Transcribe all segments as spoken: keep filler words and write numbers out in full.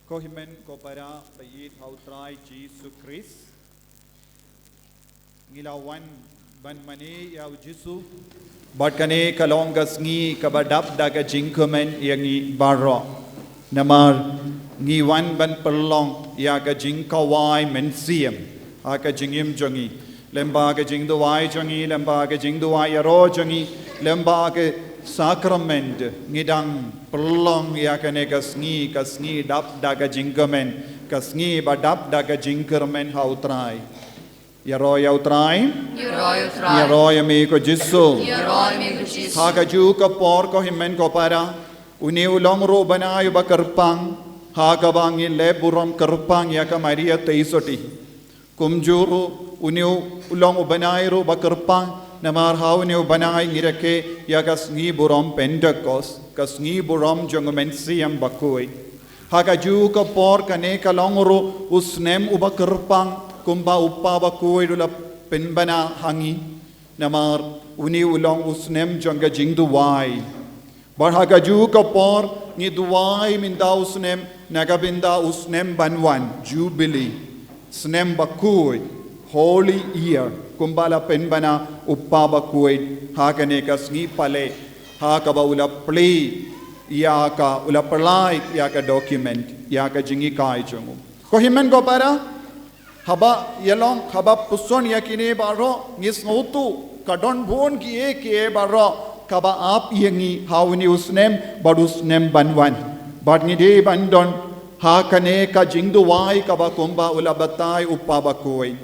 Ko hynmen ko para ba ïeit ha u Trai Jisu Khrist. Ngi la wan ban mane ïa u Jisu. Bad kane ka long ka sngi kaba dap da ka jingkmen ïa ngi baroh. Namar ngi wan ban pynlong ïa ka jingkhawai mynsiem ha ka jingim jong ngi. Lyngba ka jingduwai jong ngi, lyngba ka jingduwai ïaroh jong ngi, lyngba ka sakrament ngi dang pynlong ïa kane ka sngi, ka sngi dap da ka jingkmen, ka sngi ba dap da ka jingkyrmen ha u Trai. Ïaroh ïa u Trai. Ïaroh ïa u Trai. Ïaroh ïa me ko Jisu. Ïaroh ïa me ko Jisu. Ha kajuh ka por ko hynmen ko para, une u long ruh u bnai uba kyrpang ha kaba ngi leh burom kyrpang ïa ka Maria Theisotti. Kumjuh ruh une u long u bnai ruh uba kyrpang, namar ha une u bnai ngi rakhe ïa ka sngi burom Pentekost, ka sngi burom jong u Mynsiem Bakhuid. Ha kajuh ka por kane ka long ruh u snem uba kyrpang kumba u Kpa Bakhuid u la pynbna ha ngi. Namar une u long u snem jong ka jingduwai. Bad ha kajuh ka por ngi duwai mynta u snem na ka bynta u snem ban wan, Jubilee, snem bakhuid, Holy Year, kumba la pynbna u Kpa Bakhuid ha kane ka sngi Palei, ha kaba u la plie ïa ka, u la plie ïa ka document, ïa ka jinghikai jong u. Ko hynmen ko para, haba ïalong, haba puson ïa kine baroh, ngi sngewthuh ka don bun kiei kiei baroh kaba ap ïa ngi ha une u snem bad u snem ban wan. Bad ngi dei ban don ha kane ka jingduwai kaba kumba u la batai u Kpa Bakhuid.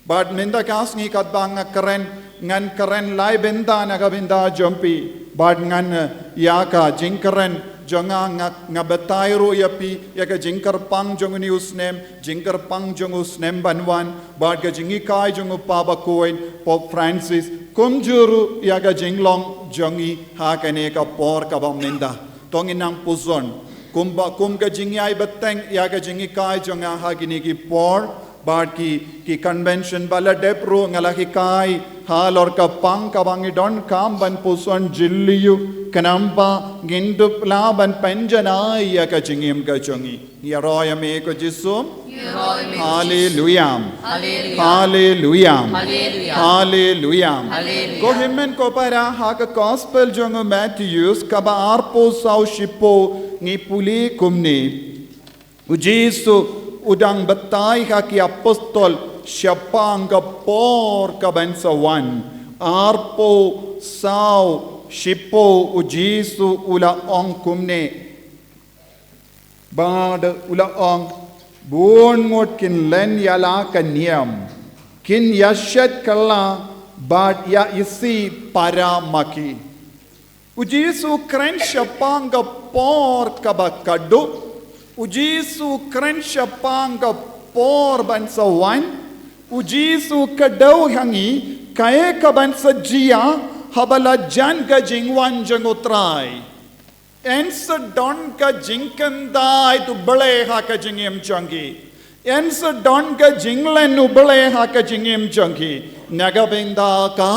Bad mynta ka sngi katba nga kren, ngan kren lai bynta na ka bynta jong phi. Bad ngan, eh, ïa ka jingkren jong nga, nga, nga batai ruh ïa phi ïa ka jingkyrpang jong une u snem, jingkyrpang jong u snem ban wan, bad ka jinghikai jong u Kpa Bakhuid, Pope Francis, kumjuh ruh ïa ka jinglong jong ngi ha kane ka por kaba mynta. To ngin nang puson kumba, kum ka jingïai bteng ïa ka jinghikai jong nga ha kine ki por, bad ki, ki convention ba la dep ruh nga la hikai halor ka pang kaba ngi donkam ban puson jylliew, khnang ba ngin dup lah ban pynjanai ïa ka jingim ka jong ngi. Ïaroh ïa me ko Jisu. Ïaroh ïa me ko Jisu. Haleluya. Haleluya. Haleluya. Haleluya. Haleluya. Haleluya. Ko hynmen ko para, ha ka Gospel jong u Matthew kaba arphew saw shiphew ngi pule kumne. U Jisu u dang batai ha ki apostol shaphang ka por kaban sa wan. Arphew saw shiphew u Jisu u la ong kumne. Bad u la ong, bun ngut kin len ïa la ka niam, kin ïa shet kylla bad ïa isih para ma ki. U Jisu u kren shaphang ka por kaba khatduh. U Jisu u kren shaphang ka por ban sa wan. U Jisu u kdew ha ngi kaei kaban sa jia haba la jan ka jingwan jong u Trai. Yn sa don ka jingkyntait u Blei ha ka jingim jong ki. Yn sa don ka jinglen u Blei ha ka jingim jong ki. Na ka bynta ka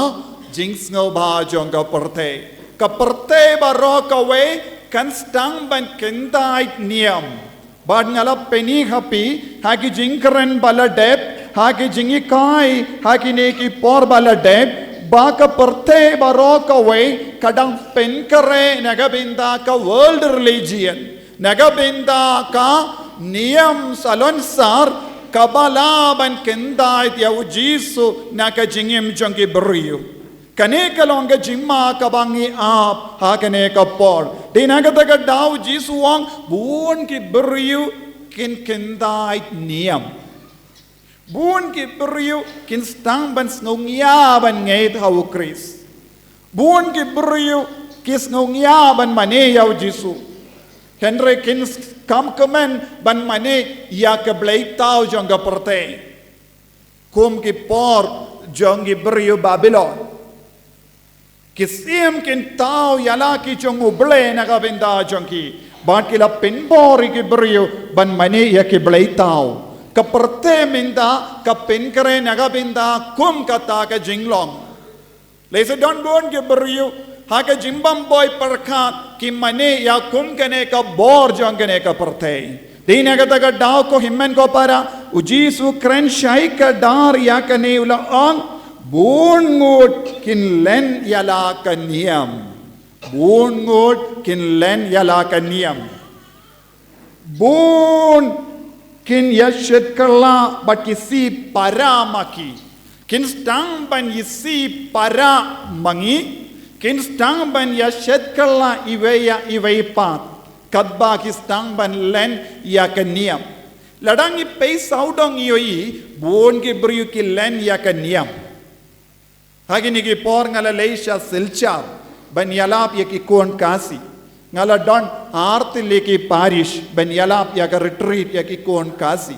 jingsngewbha jong ka pyrthei. Ka pyrthei baroh kawei kan sdang ban kyntait niam. Bad nga la pyni ha phi, ha ki jingkren ba la dep, ha ki jinghikai, ha kine ki por ba la dep, ba ka pyrthei baroh kawei ka dang pynkhreh na ka bynta ka world religion, na ka bynta ka niam salonsar, kaba lah ban kyntait ïa u Jisu na ka jingim jong ki briew. Kane ka long ka jingma kaba ngi ap ha kane ka por. Dei na kata ka daw u Jisu u ong bun ki briew kin kyntait niam. Bun ki briew kin sdang ban sngewngia ban ngeit ha u Khrist. Bun ki briew ki sngewngia ban mane ïa u Jisu. Hynrei kin kam kmen ban mane ïa ka blei thaw jong ka pyrthei. Kum ki por jong ki briew Babilon. Ki siem kin thaw ïa la ki jong u Blei na ka bynta jong ki. Bad ki la pynbor ïa ki briew ban mane ïa ki blei thaw. Ka pyrthei mynta ka pynkhreh na ka bynta kum kata ka jinglong. Lehse don bun ki briew ha ka jingbym boi pyrkhat ki mane ïa kum kane ka bor jong kane ka pyrthei. Te na kata ka daw ko hynmen ko para, u Jisu u kren shai kdar ïa kane u la ong, bun ngut kin len ïa la ka niam. Bun ngut kin len ïa la ka niam. Bun kin ïa shet kylla bad ki sih para ma ki. Kin sdang ban ïa sih para ma ngi. Kin sdang ban ïa shet kylla iwei ïa iwei pat. Katba ki sdang ban len ïa ka niam. Lada ngi peit sawdong ïohi, bun ki briew ki len ïa ka niam. Ha kine ki por nga la leit sha Silchar ban ïalap ïa ki khun Khasi. Nga la don ar tylli ki parish ban ïalap ïa ka retreat ïa ki khun Khasi.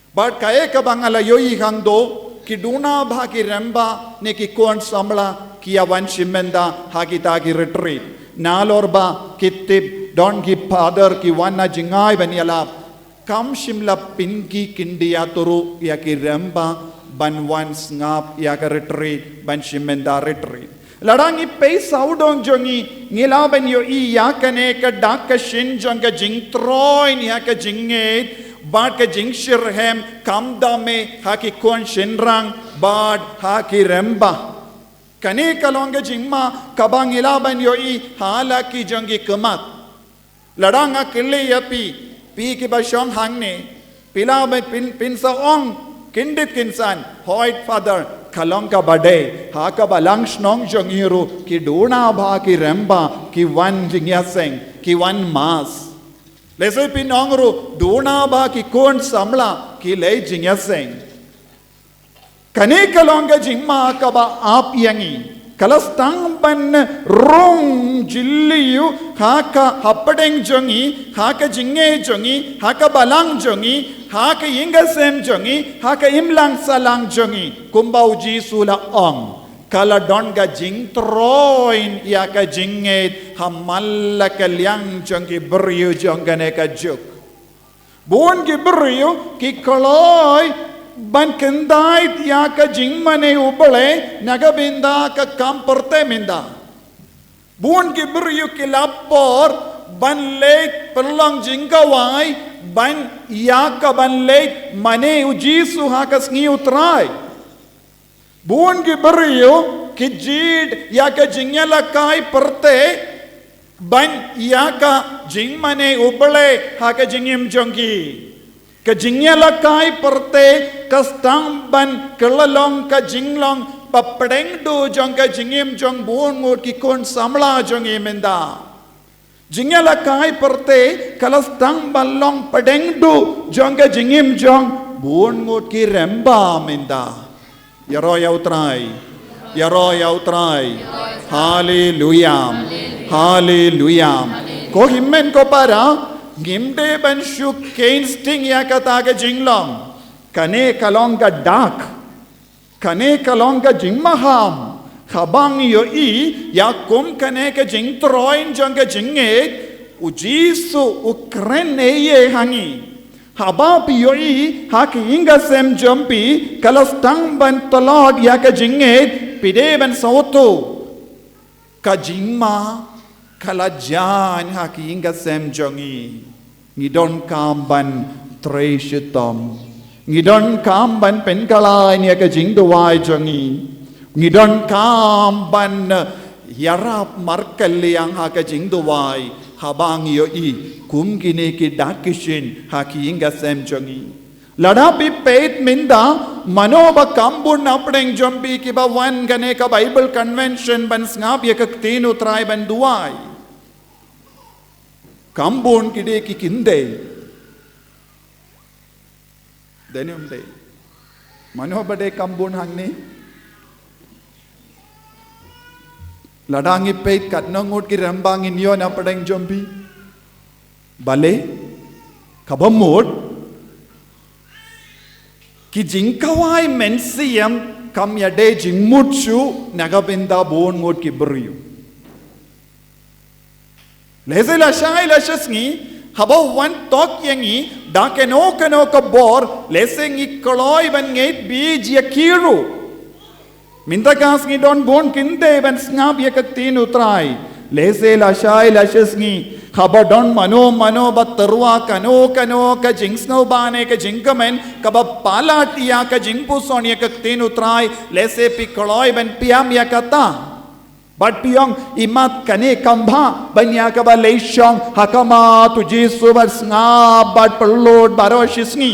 Bad kaei kaba nga la ïohi hangto, ki duna bha ki remba ne ki khun samla ki ïa wan shimet da ha kita ki retreat. Nalor ba ki tip don ki father ki wan na jngai ban ïalap. Kam shym la pynki kyndit ïa turu ïa ki remba ban wan sngap ïa ka retreat, ban shimet da retreat. Lada ngi peit sawdong jong ngi, ngi lah ban ïohi ïa kane ka dak ka shin jong ka jingtroiñ ïa ka jingngeit bad ka jingshitrhem, kam da me ha ki khun shynrang bad ha ki remba. Kane ka long ka jingma kaba ngi lah ban ïohi ha la ki jong ki khmat. Lada nga kylli ïa phi, phi kiba shong hangne, phi lah ban pyn, pynsa ong kyndit kynsan, hooid father, ka long kaba dei, ha ka balang shnong jong ngi ruh ki duna bha ki remba ki wan jingïaseng, ki wan mass. Lehse phin ong ruh duna bha ki khun samla ki leit jingïaseng. Kane ka long ka jingma kaba ap ïa ngi. Ka la sdang ban rung jylliew ha ka hapdeng jong ngi, ha ka jingngeit jong ngi, ha ka balang jong ngi, ha ka ïing ka sem jong ngi, ha ka imlang sahlang jong ngi. Kumba u Jisu u la ong, ka la don ka jingtroiñ ïa ka jingngeit ha man la ka liang jong ki briew jong kane ka juk. Bun ki briew ki kloi ban kyndait ïa ka jingmane U Blei na ka bynta ka kam pyrthei mynta. Bun ki briew ki la por ban leit pynlong jingkhawai ban ïa ka ban leit mane U Jisu ha ka sngi U Trai. Bun ki briew ki jied ïa ka jingïalehkai pyrthei ban ïa ka jingmane U Blei ha ka jingim jong ki. Ka jingïalehkai pyrthei ka sdang ban kylla long ka jinglong ba pdeng duh jong ka jingim jong bun ngut ki khun samla jong ngi mynta. Jingïalehkai pyrthei ka la sdang ban long pdeng duh jong ka jingim jong bun ngut ki remba mynta. Ïaroh ïa U Trai. Ïaroh ïa U Trai. Haleluya. Haleluya. Ko hynmen ko para, ngim dei ban shu keiñ sting ïa kata ka jinglong. Kane ka long ka dak. Kane ka long ka jingmaham. Haba ngi ïohi ïa kum kane ka jingtroiñ jong ka jingngeit, U Jisu u kren ei ei ha ngi. Haba phi ïohi ha ka ïing ka sem jong phi ka la sdang ban tlot ïa ka jingngeit, phi dei ban sngewthuh. Ka jingma ka la jan ha ka ïing ka sem jong ngi. Ngi donkam ban trei shitom. Ngi donkam ban pynkylla ïa ka jingduwai jong ngi. Ngi donkam ban, eh, ïarap markylliang ha ka jingduwai haba ngi ïohi kum kine ki dak ki shin ha ka ïing ka sem jong ngi. Lada phi peit mynta, mano ba kam bun na pdeng jong phi kiba wan kane ka Bible convention ban sngap ïa ka ktien U Trai ban duwai. Kam bun ki dei ki kyndit. Dei ne ym dei? Mano ba dei kam bun hangne? Lada ngi peit katno ngut ki remba ngin ïoh na pdeng jong phi. Balei? Kaba mut ki jingkhawai mynsiem kam ïadei jingmut shuh na ka bynta bun ngut ki briew. Lehse lashai lashisngi haba wan tok ïa ngi da kano kano ka bor, lehse ngi kloi ban ngeit beit ïa ki ruh. Mynta ka sngi don bun kyndit ban sngap ïa ka ktien U Trai. Lehse lashai lashisngi, haba don mano mano ba tyrwa kano kano ka jingsngewbha ne ka jingkmen kaba palat ïa ka jingpuson ïa ka ktien U Trai, lehse phi kloi ban pynïap ïa kata. Bad phi ong, imat kane kam bha ban ïa kaba leit shong ha khmat U Jisu bad sngap bad pynlut baroh shisngi.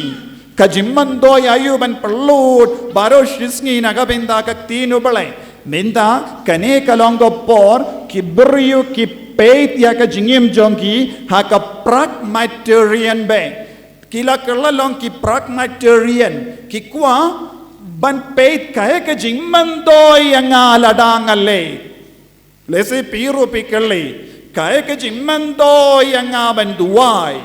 Ka jingmyntoi aïu ban pynlut baroh shisngi na ka bynta ka ktien U Blei? Mynta kane ka long ka por ki briew ki peit ïa ka jingim jong ki ha ka Pragmatarian beit. Ki la kylla long ki Pragmatarian, ki kwah ban peit kaei ka jingmyntoi ïa nga lada nga leit. Lehse phi ruh phi kylli, kaei ka jingmyntoi ïa nga ban duwai?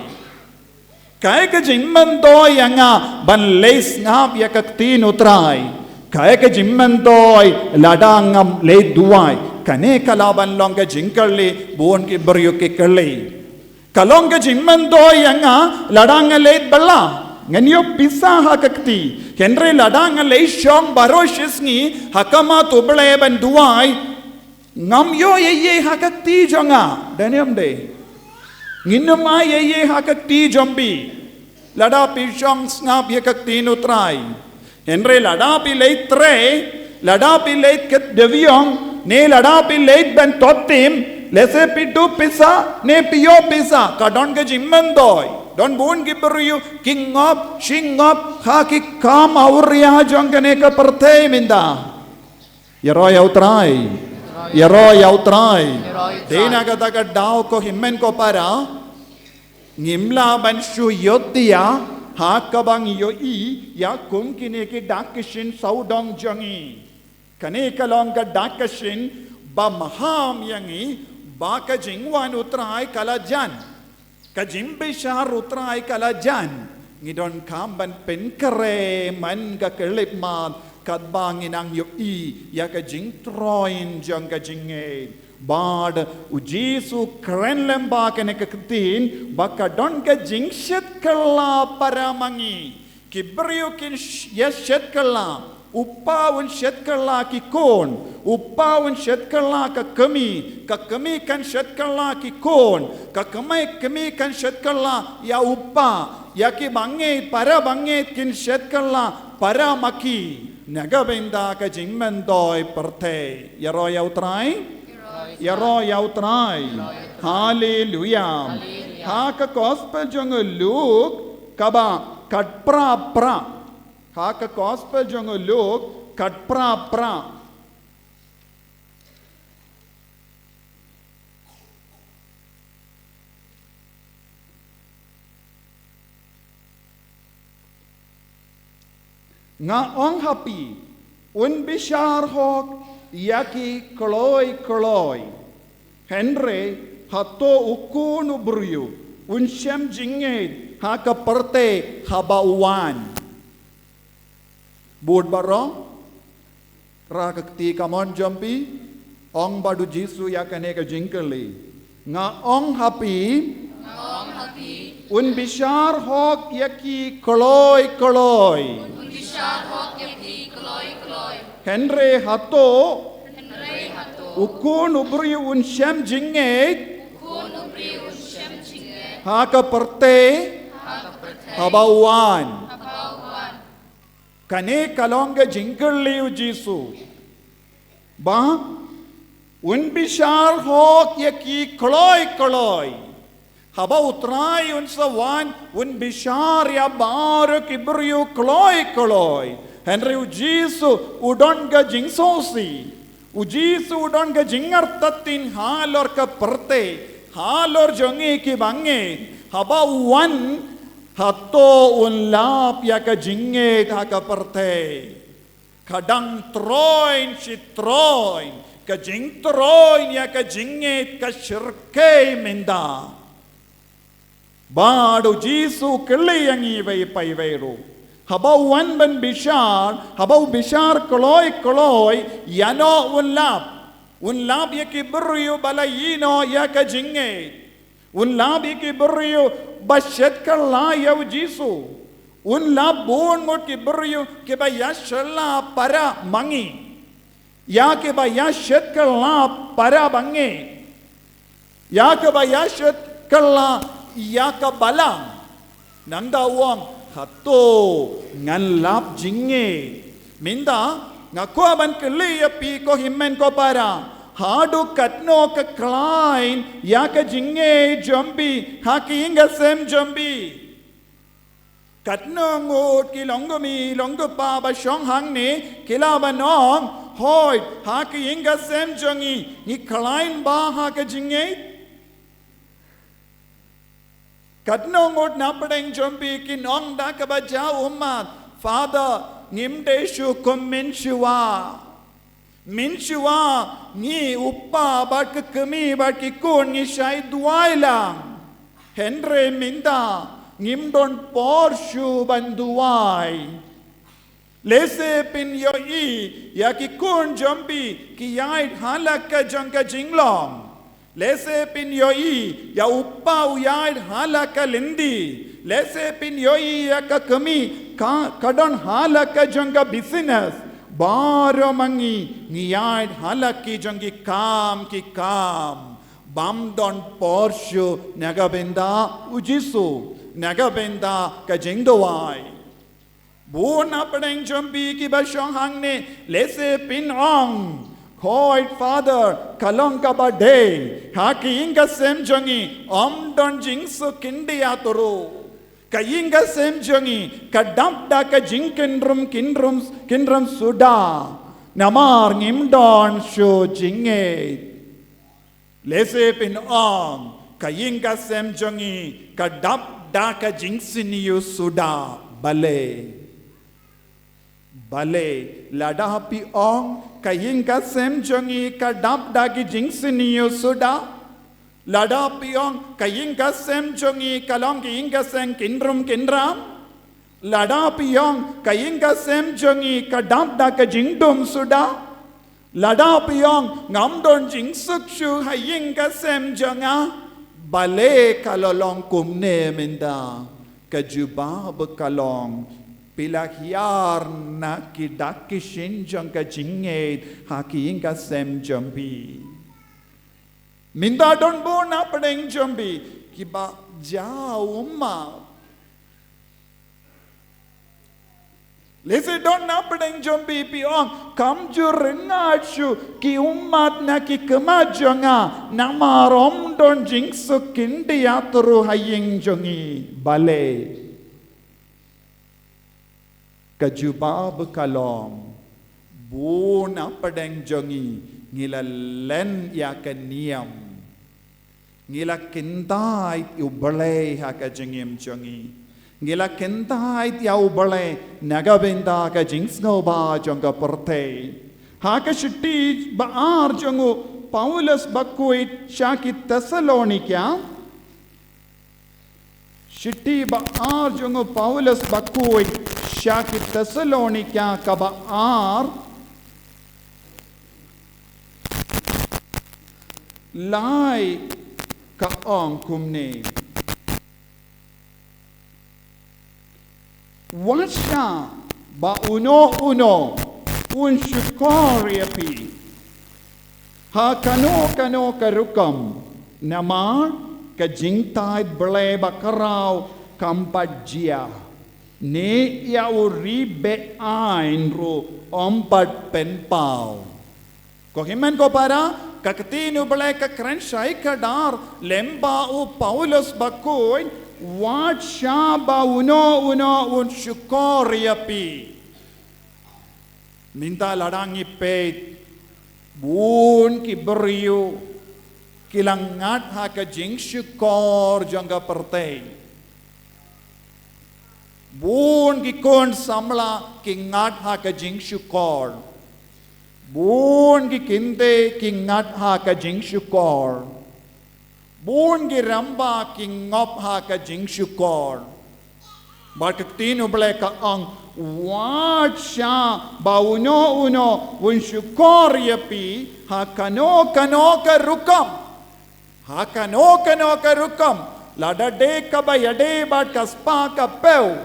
Kaei ka jingmyntoi ïa nga ban leit sngap ïa ka ktien U Trai? Kaei ka jingmyntoi lada ngam leit duwai? Kane ka lah ban long ka jingkylli bun ki briew ki kylli. Ka long ka jingmyntoi ïa nga lada nga leit bylla, ngan ïoh pisa ha ka kti. Hynrei lada nga leit shong baroh shisngi ha khmat U Blei ban duwai, ngam ïoh ei ei ha ka kti jong nga. Dei ne ym dei? Ngin ym ai ei ei ha ka kti jong phi lada phi shong sngap ïa ka ktien U Trai. Hynrei lada phi leit trei, lada phi leit kit dewïong, ne lada phi leit ban tot tim, lehse phi dup pisa ne phi ïoh pisa, ka don ka jingmyntoi. Don bun ki briew ki ngop shi ngop ha ki kam awria jong kane ka pyrthei mynta. Ïaroh ïa U Trai. Ïaroh ïa U Trai. Dei na kata ka daw ko hynmen ko para, ngim lah ban shu ïoh ïa ha kaba ngi ïohi ïa kum kine ki dak ki shin sawdong jong ngi. Kane ka long ka dak ka shin ba maham ïa ngi ba ka jingwan U Trai ka la jan. Ka jingbishar U Trai ka la jan. Ngi donkam ban pynkhreh man ka khyllipmat katba ngi nang ïohi ïa ka jingtroiñ jong ka jingngeit. Bad U Jisu kren lem ba kane ka ktien ba ka don ka jingshit kylla para ma ngi. Ki briew kin sh-, ïa shit kylla. U pa un shit kylla ki khun. U pa un shit kylla ka kmie. Ka kmie kan shit kylla ki khun. Ka kmie, kmie kan shit kylla ïa u pa. Ïa ki bangeit, para bangeit kin shit kylla para ma ki. Na ka bynta ka jingmyntoi pyrthei. Ïaroh ïa U Trai. Ïaroh ïa U Trai. Haleluia. Ha ka gospel jong u Luk kaba khatphra phra. Ha ka gospel jong u Luk khatphra phra. Nga ong ha phi, un bishar hok ïa ki kloi kloi. Hynrei hato u khun u briew un shem jingngeit ha ka pyrthei haba u wan? Bad baroh, ra ka kti kamon jong phi, ong bad u Jisu ïa kane ka jingkylli. Nga ong ha phi, Nga ong ha phi, un bishar hok ïa ki kloi kloi. Un bishar hok ïa ki kloi kloi. Hynrei hato, Hynrei hato, u khun u briew un shem jingngeit, u khun u briew un shem jingngeit, ha ka pyrthei, ha ka pyrthei, haba u wan? Haba u wan. Kane ka long ka jingkylli u Jisu. Ba un bishar hok ïa ki kloi kloi. Haba u Trai un sa wan, un bishar ïa baroh ki briew kloi kloi. Hynrei u Jisu u don ka jingsngewsih. U Jisu u don ka jingartatien halor ka pyrthei, halor jong ngi ki bangeit. Haba u wan, hato un lap ïa ka jingngeit ha ka pyrthei? Ka dang troiñ shi troiñ, ka jingtroiñ ïa ka jingngeit ka shyrkhei mynta. Bad u Jisu u kylli ïa ngi iwei pa iwei ruh. Haba u wan ban bishar, haba u bishar kloi kloi, ïano un lap? Un lap ïa ki briew ba la ïehnoh ïa ka jingngeit. Un lap ïa ki briew ba shet kylla ïa u Jisu. Un lap bun ngut ki briew kiba ïa shet kylla para ma ngi. Ïa kiba ïa shet kylla para bangeit. Ïa kaba ïa shet kylla ïa ka balang. Nangta u ong, hato ngan lap jingngeit? Mynta nga kwah ban kylli ïa phi ko hynmen ko para, haduh katno ka khlaiñ ïa ka jingngeit jong phi ha ki ïing ki sem jong phi? Katno ngut ki long kmie long kpa ba shong hangne ki lah ban ong, hooid, ha ki ïing ki sem jong ngi ngi khlaiñ bha ha ka jingngeit? Katno ngut na pdeng jong phi kin ong da kaba jaw ummat, Father, ngim dei shuh kum mynshuwa. Mynshuwa ngi u kpa bad ka kmie bad ki khun ngi shait duwai lang. Hynrei mynta ngim don por shuh ban duwai. Lehse phin ïohi ïa ki khun jong phi ki ïaid ha la ka jong ka jinglong. Lehse phin ïohi ïa u kpa u ïaid ha la ka lynti. Lehse phin ïohi ïa ka kmie ka, ka don ha la ka jong ka business. Baroh ma ngi ngi ïaid ha la ki jong ki kam ki kam. Bym don por shuh na ka bynta u Jisu, na ka bynta ka jingduwai. Bun na pdeng jong phi kiba shong hangne, lehse phin ong, hooid Father, ka long kaba dei, ha ki ïing ki sem jong ngi ym don jingsuk khyndiat ruh. Ka ïing ka sem jong ngi ka dap da ka jingkynrum kynrum kynrum suda. Namar ngim don shuh jingngeit. Lehse phin ong, ka ïing ka sem jong ngi ka dap da ka jingsniew suda. Balei? Balei, lada phi ong ka ïing ka sem jong ngi ka dap da ki jingsniew suda, lada phi ong ka ïing ka sem jong ngi ka long ka ïing ka sem kynrum kynram, lada phi ong ka ïing ka sem jong ngi ka dap da ka jingdum suda, lada phi ong ngam don jingsuk shuh ha ïing ka sem jong nga, balei ka la long kumne mynta? Ka jubab ka long, phi la hiar na ki dak ki shin jong ka jingngeit ha ki ïing ka sem jong phi. Mynta don bun na pdeng jong phi kiba jaw ummat. Lehse don na pdeng jong phi phi ong, kam ju rngat shuh ki ummat na ki khmat jong nga, namar ym don jingsuk khyndiat ruh ha ïing jong ngi. Balei? Ka jubab ka long, bun na pdeng jong ngi ngi la len ïa ka niam. Ngi la kyntait ïa U Blei ha ka jingim jong ngi. Ngi la kyntait ïa U Blei na ka bynta ka jingsngewbha jong ka pyrthei. Ha ka shithi ba ar jong u Paulus bakhuid sha ki Thessalonika. Shithi ba ar jong u Paulus bakhuid sha ki Thessalonika kaba ar. Lai ka ong kumne. Wat shah ba uno uno un shukor ïa phi ha kano kano ka rukom, namar ka jingthait Blei bakhraw kam pat jia, ne ïa u ri be-aiñ ruh ym pat pynpaw. Ko hynmen ko para, ka ktien U Blei ka kren shai kdar lem bad u Paulus bakhuid, wat shah ba uno uno un shukor ïa phi. Mynta lada ngi peit, bun ki briew ki la ngat ha ka jingshukor jong ka pyrthei. Bun ki khun samla ki ngat ha ka jingshukor. Bun ki kynthei ki ngat ha ka jingshukor. Bun ki rangbah ki ngop ha ka jingshukor. Bad ka ktien U Blei ka ong, wat shah ba uno uno un shukor ïa phi ha kano kano ka rukom. Ha kano kano ka rukom, lada dei kaba ïadei bad ka spah ka phew.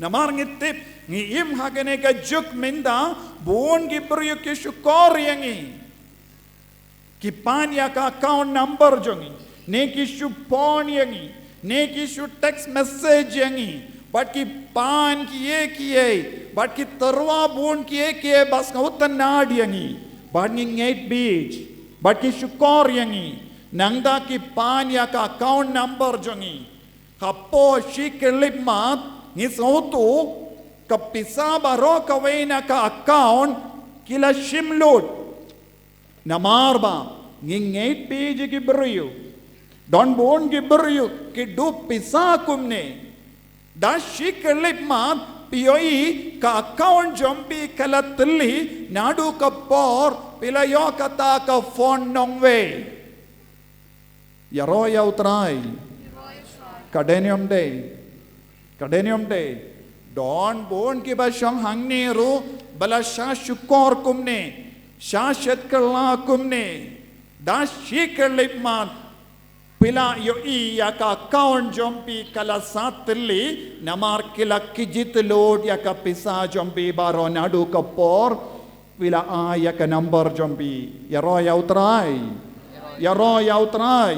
Namar ngi tip, ngi im ha kane ka juk mynta, bun ki briew ki shukor ïa ngi. Ki pan ïa ka account number jong ngi, ne ki shu phone ïa ngi, ne ki shu text message ïa ngi, bad ki pan kiei kiei, bad ki tyrwa bun kiei kiei ba sngewtynnad ïa ngi, bad ngi ngeit bit, bad ki shukor ïa ngi, nangta ki pan ïa ka account number jong ngi. Hapoh shi khyllipmat, ngi sngewthuh, ka pisa baroh kawei na ka account, ki la shim lut. Namar ba, ngi ngeit bit ïa ki briew. Don bun ki briew, ki duh pisa kumne. Da shi khyllipmat, phi ïohi ka account jong phi ka la thylli, naduh ka por, phi la ïoh kata ka phone nongwei. Ïaroh ïa U Trai. Ka dei ne ym dei. Ka dei ne ym dei. Don bun kiba shong hangne ruh, ba la shah shukor kumne, shah shet kylla kumne. Da shi khyllipmat, phi la ïohi ïa ka account jong phi ka la sah thylli, namar ki la kjit lut ïa ka pisa jong phi baroh naduh ka por, phi la ai ïa ka number jong phi. Ïaroh ïa U Trai. Ïaroh ïa U Trai.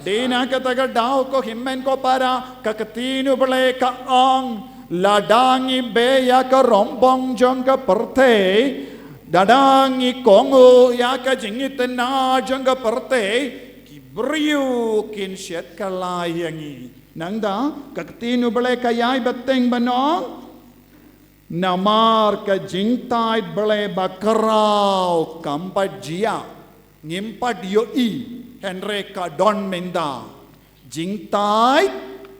Dei na kata ka daw ko hynmen ko para, ka ktien U Blei ka ong, lada ngi beh ïa ka rombong jong ka pyrthei, lada ngi kohnguh ïa ka jingïathuhlypa jong ka pyrthei, ki briew kin shet kylla ïa ngi. Nangta, ka ktien U Blei ka ïai bteng ban ong, namar ka jingthait Blei bakhraw kam pat jia, ngim pat ïohi, hynrei ka don mynta. Jingthait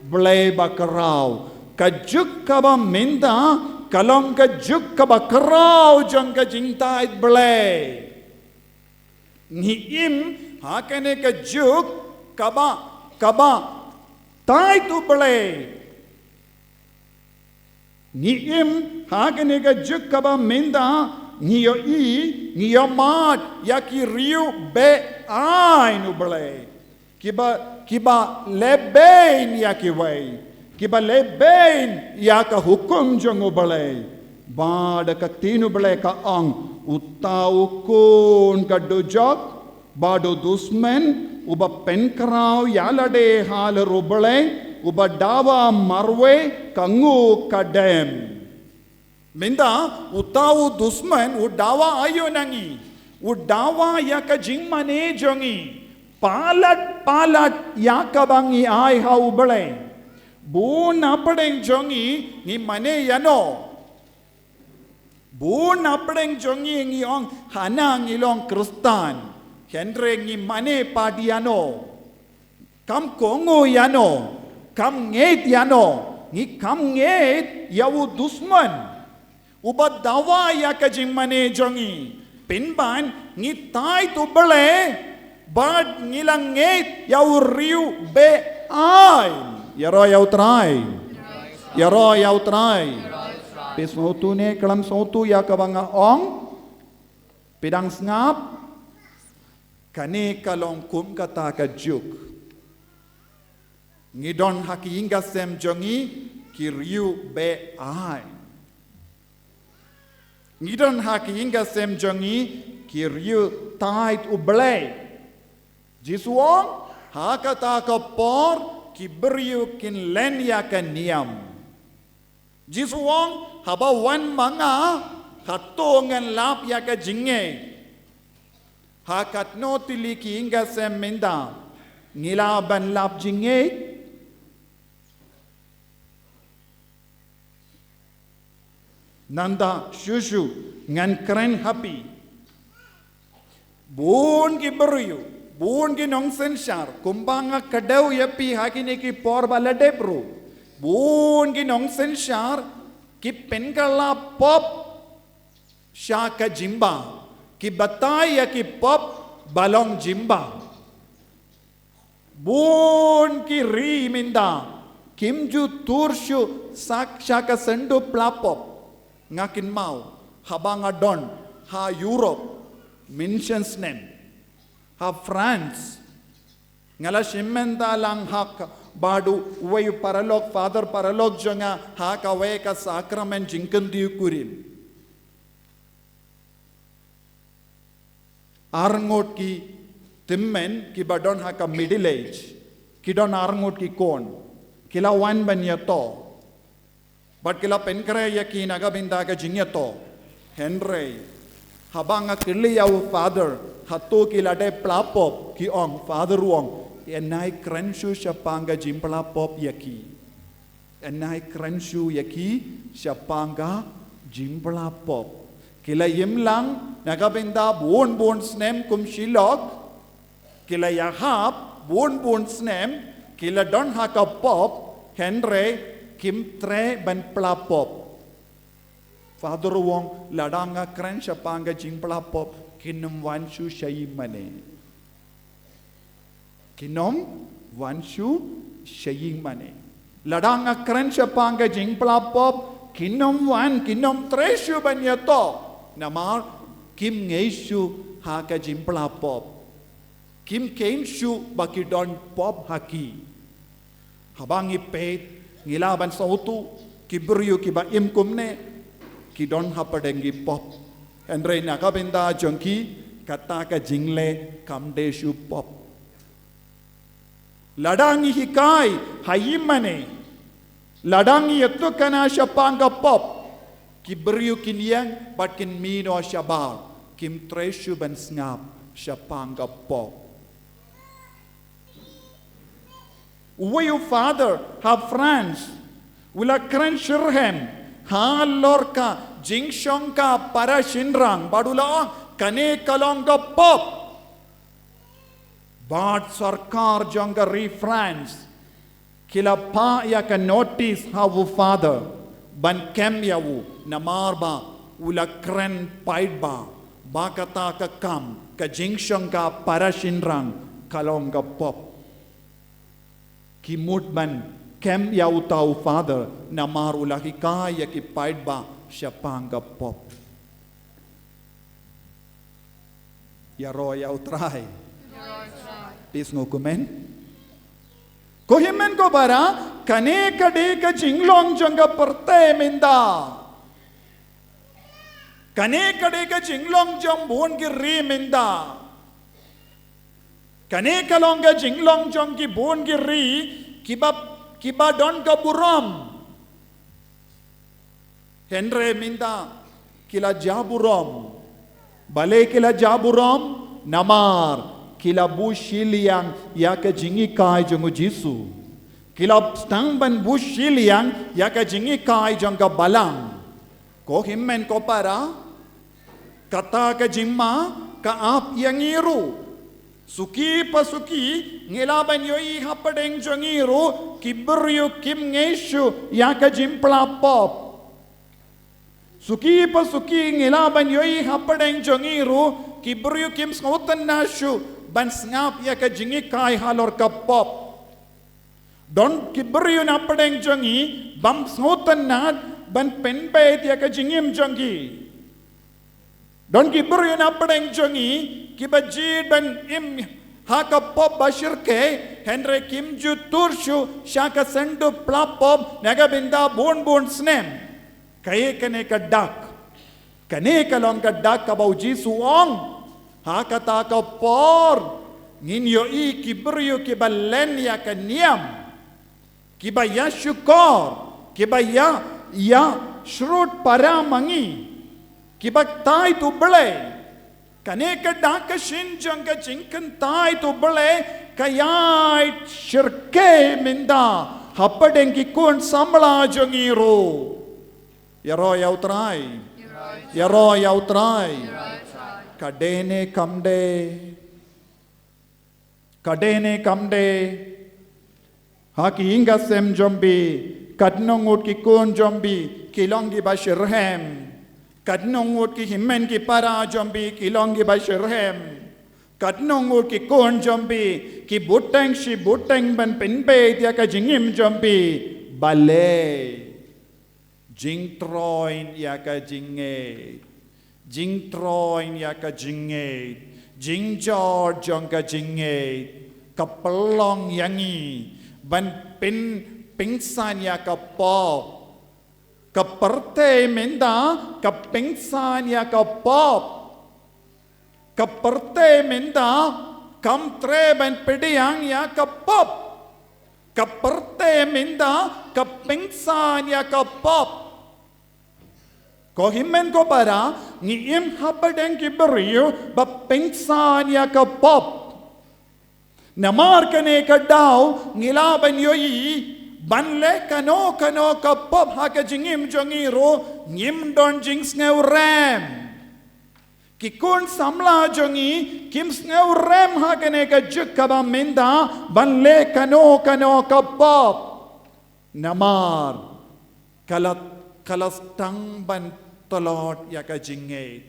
Blei bakhraw. Ka juk kaba mynta, ka long ka juk kaba khraw jong ka jingthait Blei. Ngi im, ha kane ka juk, kaba, kaba, thait U Blei. Ngi im, ha kane ka juk kaba mynta, ngi ïohi, ngi ïohmad, ïa ki riew be-aiñ U Blei. Kiba, kiba lehbein ïa kiwei. Kiba lehbein ïa ka hukum jong U Blei. Bad ka ktien U Blei ka ong, uta u khun ka dujok, bad u dusmen, uba pynkhraw ïalade halor U Blei, uba dawa marwei, ka nguh ka dem. Mynta, uta u dusmen, u dawa aïu na ngi, u dawa ïa ka jingmane jong ngi, palat, palat, ïa kaba ngi ai ha U Blei. Bun na pdeng jong ngi, ngi mane ïano. Bun na pdeng jong ngi ngi ong hana ngi long Khristan. Hynrei ngi mane pat ïano. Kam kohnguh ïano. Kam ngeit ïano. Ngi kam ngeit ïa u dusmen. Uba dawa ïa ka jingmane jong ngi. Pynban ngi thait U Blei. Bad ngi la ngeit ïa u riew be-aiñ. Ïaroh ïa U Trai. Ïaroh ïa U Trai. Phi sngewthuh ne khlem sngewthuh ïa kaba nga ong. Phi dang sngap. Kane ka long kum kata ka juk. Ngi don ha ki ïing ki sem jong ngi ki riew be-aiñ. Ngi don ha ki ïing ki sem jong ngi ki riew thait U Blei. Jisu ong, ha kata ka por ki briew kin len ïa ka niam. Jisu ong, haba wan ma nga, hato ngan lap ïa ka jingngeit. Ha katno tylli ki ïing ki sem mynta, ngi lah ban lap jingngeit. Nangta shuh shuh ngan kren ha phi. Bun ki briew, bun ki nongsynshar, kumba nga kdew ïa phi ha kine ki por ba la dep ruh. Bun ki nongsynshar, ki pynkylla pop sha ka jingbam, ki batai ïa ki pop ba long jingbam. Bun ki ri mynta, kim ju tur shuh sha ka syndup la pop. Nga kynmaw, haba nga don ha Europe, mynshem snem, ha France. Nga la shim bynta lang ha kaba uwei u paralok, father paralok jong nga, ha kawei ka sakramen jingkyntiew kurim. Arngut ki Tymmen kiba don ha ka middle age, ki don arngut ki khun, ki la wan ban ïato. Bad ki la pynkhreh ïa ki na ka bynta ka jingïato. Hynrei haba nga kylli ïa u Father, hato ki la dep pla pop, ki ong, Father u ong, yn ai kren shuh shaphang ka jingpla pop ïa ki. Yn ai kren shuh ïa ki shaphang ka jingpla pop. Ki la im lang na ka bynta bun bun snem kum shi lok. Ki la ïahap bun bun snem, ki la don ha ka pop, hynrei kim treh ban pla pop. Father u ong, lada nga kren shaphang ka jingpla pop, kin ym wan shuh sha ïingmane. Kin ym wan shuh sha ïingmane. Lada nga kren shaphang ka jingpla pop, kin ym wan, kin ym treh shuh ban ïato. Namar kim ngeit shuh ha ka jingpla pop. Kim kheiñ shuh ba ki don pop ha ki. Haba ngi peit, ngi lah ban sngewthuh, ki briew kiba im kumne, ki don hapdeng ki pop. Hynrei na ka bynta jong ki, kata ka jingleh kam dei shuh pop. Lada ngi hikai ha ïingmane, lada ngi ïathuhkhana shaphang ka pop, ki briew kin ïeng bad kin mih noh shabar, kim treh shuh ban sngap shaphang ka pop. Uwei u Father ha France u la kren shitrhem halor ka jingshongkha para shynrang, bad u la ong, kane ka long ka pop. Bad sorkar jong ka ri France ki la phah ïa ka notice ha u Father ban kem ïa u, namar ba u la kren paidbah ba kata ka kam, ka jingshongkha para shynrang, ka long ka pop. Ki mut ban kem ïa uta u Father namar u la hikai ïa ki paidbah shaphang ka pop. Ïaroh ïa u Trai. Phi sngew kumne? Ko hynmen ko para, kane ka dei ka jinglong jong ka pyrthei mynta. Kane ka dei ka jinglong jong bun ki ri mynta. Kane ka long ka jinglong jong ki bun ki ri kiba, kiba don ka burom. Hynrei mynta ki la jah burom. Balei ki la jah burom? Namar ki la buh shiliang ïa ka jinghikai jong u Jisu. Ki la sdang ban buh shiliang ïa ka jinghikai jong ka Balang. Ko hynmen ko para, kata ka jingma ka ap ïa ngi ruh. Suki pa suki ngi lah ban ïohi hapdeng jong ngi ruh ki briew kim ngeit shuh ïa ka jingpla pop. Suki pa suki ngi lah ban ïohi hapdeng jong ngi ruh ki briew kim sngewtynnad shuh ban sngap ïa ka jinghikai halor ka pop. Don ki briew na pdeng jong ngi bym sngewtynnad ban pynbeit ïa ka jingim jong ki. Don ki briew na pdeng jong ngi kiba jied ban im ha ka pop ba shyrkhei, hynrei kim ju tur shuh sha ka seng dup pla pop na ka bynta bun bun snem. Kaei kane ka dak? Kane ka long ka dak kaba u Jisu u ong, ha kata ka por ngin ïohi ki briew kiba len ïa ka niam, kiba ïa shukor, kiba ïa, ïa shrut para ma ngi, kiba kyntait U Blei. Kane ka dak ka shin jong ka jingkyntait U Blei ka ïai shyrkhei mynta hapdeng ki khun samla jong ngi ruh. Ïaroh ïa u Trai. Ïaroh ïa u Trai. Ka dei ne kam dei? Ka dei ne kam dei? Ha ki ïing ki sem jong phi, katno ngut ki khun jong phi ki long kiba shitrhem? Katno ngut ki hynmen ki para jong phi ki long kiba shitrhem? Katno ngut ki khun jong phi ki bteng shi bteng ban pynbeit ïa ka jingim jong phi? Balei? Jingtroiñ ïa ka jingngeit. Jingtroiñ ïa ka jingngeit. Jingjot jong ka jingngeit ka pynlong ïa ngi ban pyn, pynsan ïa ka pop. Ka pyrthei mynta ka pynsan ïa ka pop. Ka pyrthei mynta Kam treh ban pdiang ïa ka pop. Ka pyrthei mynta ka pynsan ïa ka pop. Ko hynmen ko para, ngi im hapdeng ki briew ba pynsan ïa ka pop. Namar kane ka daw ngi lah ban ïohi ban leh kano kano ka pop ha ka jingim jong ngi ruh ngim don jingsngewrem. Ki khun samla jong ngi kim sngewrem ha kane ka juk kaba mynta ban leh kano kano ka pop. Namar ka la, ka la sdang ban tlot ïa ka jingngeit.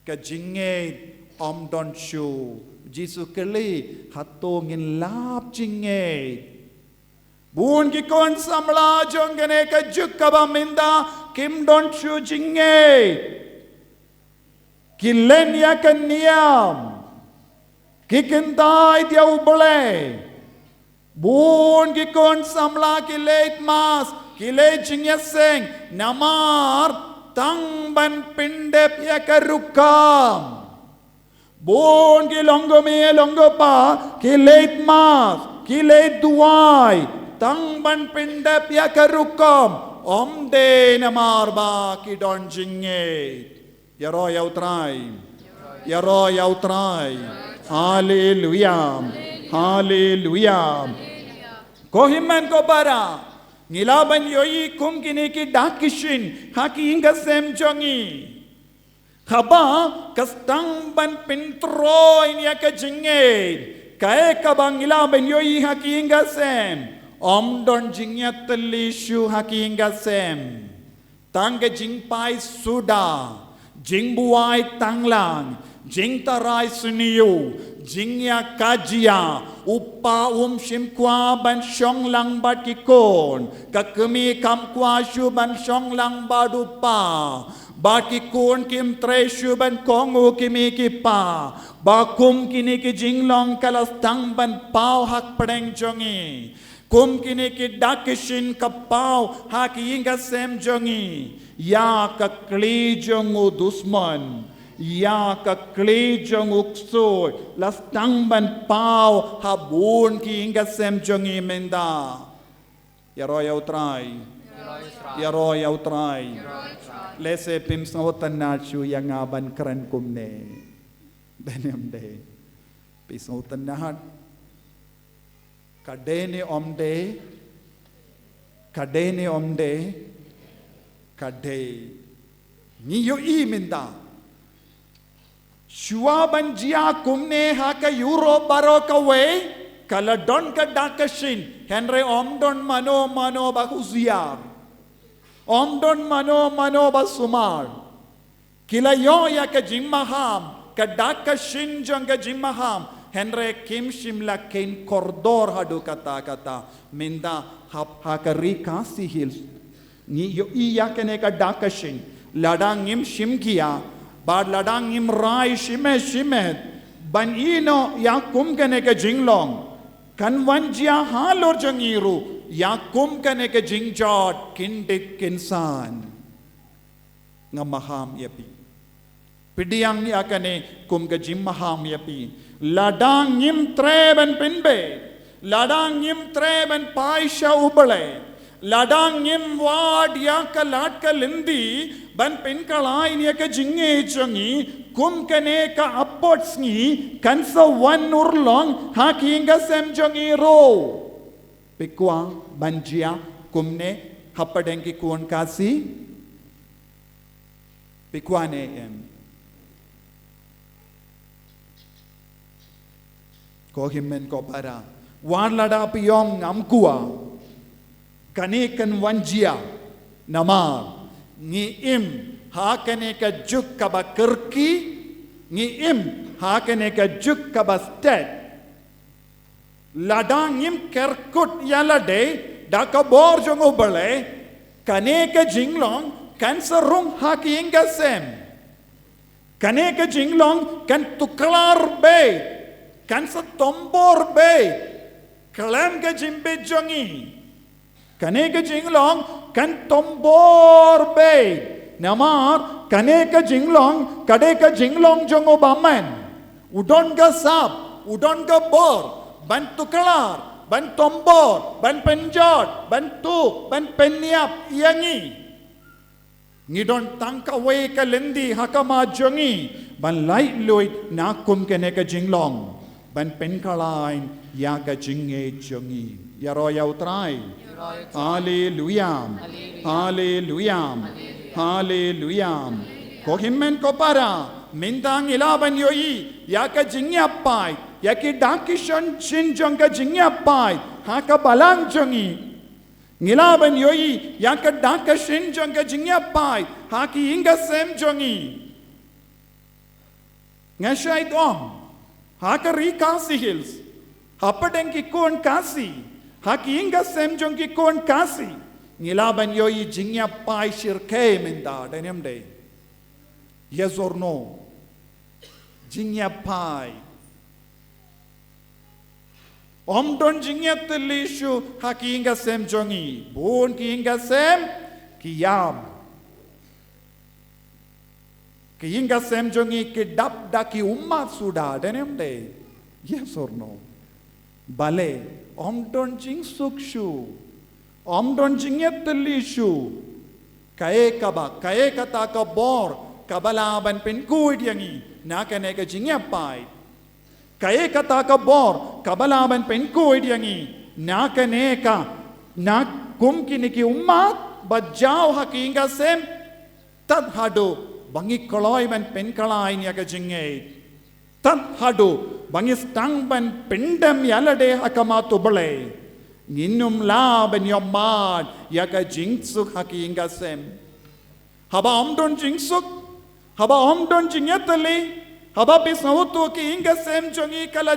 Ka jingngeit ym don shuh. Jisu kylli, hato ngin lap jingngeit? Bun ki khun samla jong kane ka juk kaba mynta kim don shuh jingngeit. Ki len ïa ka niam. Ki kyntait ïa U Blei. Bun ki khun samla ki leit mass, ki leit jingïaseng, namar tang ban pyndep ïa ka rukom. Bun ki long kmie long kpa, ki leit mass, ki leit duwai, tang ban pyndep ïa ka rukom, ym dei namar ba ki don jingngeit. Ïaroh ïa U Trai. Ïaroh ïa U Trai. Haleluya. Haleluya. Ko hynmen ko para, ngi lah ban ïohi kum kine ki dak ki shin ha ki ïing ki sem jong ngi. Haba ka sdang ban pyntroi ïa ka jingngeit, kaei kaba ngi lah ban ïohi ha ki ïing ki sem? Ym don jingïatylli shuh ha ki ïing ki sem. Tang ka jingpai suda, jingbuaid tanglang, jingtharai sniew, jingïakajia, u pa um shym kwah ban shong lang bad ki khun, ka kmie kam kwah shuh ban shong lang bad u pa, bad ki khun kim treh shuh ban kohnguh ki kmie ki kpa, ba kum kine ki jinglong ka la sdang ban paw hapdeng jong ngi. Kum kine ki dak ki shin ka paw ha ki ïing ki sem jong ngi. Ïa ka kli jong u dusmon, ïa ka kli jong u ksuid la sdang ban paw ha bun ki ïing ki sem jong ngi mynta. Ïaroh ïa U Trai. Ïaroh ïa U Trai. Lehse phim sngewtynnat shuh ïa nga ban kren kumne. Dei ne ym dei? Phi sngewtynnat? Ka dei ne ym dei? Ka dei ne ym dei? Ka dei. Ngi ïohi mynta, shuwa ban jia kumne ha ka Europe baroh kawei, ka la don ka dak ka shin, hynrei ym don mano mano ba husiar. Ym don mano mano ba sumar. Ki la ïoh ïa ka jingmaham, ka dak ka shin jong ka jingmaham, hynrei kim shym la kheiñ kordor haduh katta katta. Mynta hap ha ka Ri Khasi Hills ngi ïohi ïa kane ka dak ka shin. Lada ngim shim khia bad lada ngim rai shimet shimet ban ïeh noh ïa kum kane ka jinglong, kan wan jia halor jong ngi ruh ïa kum kane ka jingjot kyndit kynsan. Nga maham ïa phi. Pdiang ïa kane kum ka jingmaham ïa phi. Lada ngim treh ban pynbeit, lada ngim treh ban phai sha U Blei, lada ngim wad ïa ka lad ka lynti ban pynkylla ïa ka jingngeit jong ngi, kum kane ka apot sngi kan sa wan urlong ha ki ïing ki sem jong ngi ruh. Phi kwah ban jia kumne hapdeng ki khun Khasi? Phi kwah ne em? Ko hynmen ko para, wat lada phi ong ngam kwah, kane kan wan jia. Namar ngi im ha kane ka juk kaba kyrkieh, ngi im ha kane ka juk kaba stet. Lada ngim kerkut ïa lade da ka bor jong U Blei, kane ka jinglong kan sa rung ha ki ïing ki sem. Kane ka jinglong kan tuklar beit, kan sa tombor beit khlem ka jingbit jong ngi. Kane ka jinglong kan tombor beit. Namar kane ka jinglong ka dei ka jinglong jong U Bymman. U don ka sap, U don ka bor ban tuklar, ban tombor, ban pynjot, ban tuk, ban pynïap ïa ngi. Ngi don tang kawei ka lynti ha khmat jong ngi ban laitluid na kum kane ka jinglong, ban pynkylla ïa ka jingngeit jong ngi. Ïaroh ïa U Trai. Haleluya. Haleluya. Haleluya. Ko hynmen ko para, mynta ngi lah ban ïohi ïa ka jingïapait, ïa ki dak ki shin jong ka jingïapait ha ka balang jong ngi. Ngi lah ban ïohi ïa ka dak ka shin jong ka jingïapait ha ki ïing ka sem jong ngi. Nga shait ong, ha ka ri Khasi Hills, hapdeng ki khun Khasi, ha ki ïing ka sem jong ki khun Khasi, ngi lah ban ïohi jingïapait shyrkhei mynta, dei ne ym dei? Yes or no? Jingïapait. Ym don jingïatylli shuh ha ki ïing ka sem jong ngi. Bun ki ïing ka sem ki ïam. Ki ïing ka sem jong ngi ki dap da ki ummat suda, dei ne ym dei? Yes or no? Balei? Ym don jingsuk shuh. Ym don jingïatylli shuh. Kaei kaba, kaei kata ka bor kaba lah ban pynkhuid ïa ngi na kane ka jingïapait? Kaei kata ka bor kaba lah ban pynkhuid ïa ngi na kane ka, na kum kine ki ummat ba jaw ha ki ïing ka sem? Tad haduh ba ngi kloi ban pynkylla ïa ka jingngeit, tad haduh ba ngi sdang ban pyndem ïa lade ha khmat U Blei, ngin ym lah ban ïohmad ïa ka jingsuk ha ki ïing ka sem. Haba ym don jingsuk, haba ym don jingïatylli, haba phi sngewthuh ki ïing ka sem jong ngi ka la,